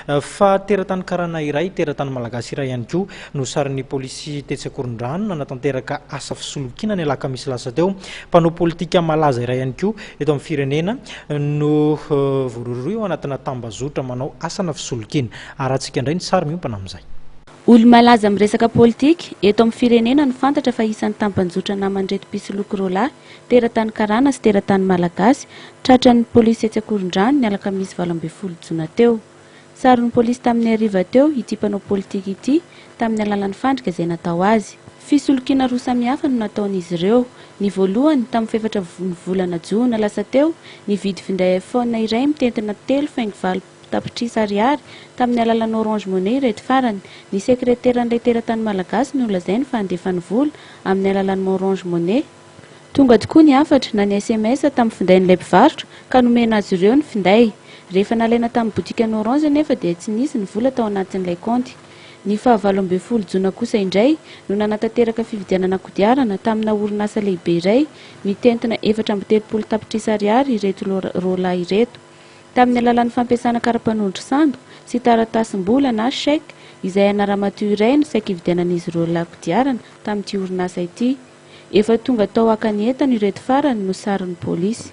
Fa teratany karana iray, teratany malagasy iray ihany koa no sarin'ny polisy tetsy Ankorondrano nanatanteraka asa fisolokiana ny alakamisy lasa teo. Mpanao politika malaza iray ihany koa eto amin'ny firenena no voarohirohy ao anatina tambazotra manao asana fisolokiana. Arahantsika indray ny sary miompana amin'izay. Olo-malaza amin'ny resaka politika eto amin'ny firenena no fantatra fa isan'ny tambanjotra naman'ireto mpisoloky roalahy, teratany karana sy teratany malagasy, tratran'ny polisy etsy Ankorondrano ny alakamisy 18 jona teo. Saron'ny polisy tamin'ny hariva teo ity mpanao politika ity tamin'ny alalan'ny fandrika izay natao azy. Fisolokiana roa samihafa no nataon'izy ireo. Ny voalohany, tamin'ny fahefatra ny volana jona lasa teo, nividy finday iPhone iray mitentina telo faingo valo tapitrisa ariary tamin'ny alalan'ny Orange Money ireto farany. Ny sekreteran'ilay teratany malagasy no nolazainy fa handefa ny vola amin'ny alalan'ny Orange Money. Tonga tokoa ny hafatra na ny sms tamin'ny findain'ilay mpivarotra ka nomena azy ireo ny finday. Rehefa nalaina tamin'ny botikan'ny Orange anefa dia tsy nisy ny vola tao anatin'ilay kaonty. Ny faha 18 jona kosa indray no nanatanteraka fividianana kodiarana tamina orinasa lehibe iray mitentina 34 tapitrisa ariary ireto roalahy ireto. Tamin'ny alalan'ny fampiasana kara-panondro sandoka sy taratasim-bola na chèque izay ana ramatoa iray no saika hividianan'izy ireo lahy kodiarana tamin'ity orinasa ity. Efa tonga tao haka ny entany ireto farany no saron'ny polisy.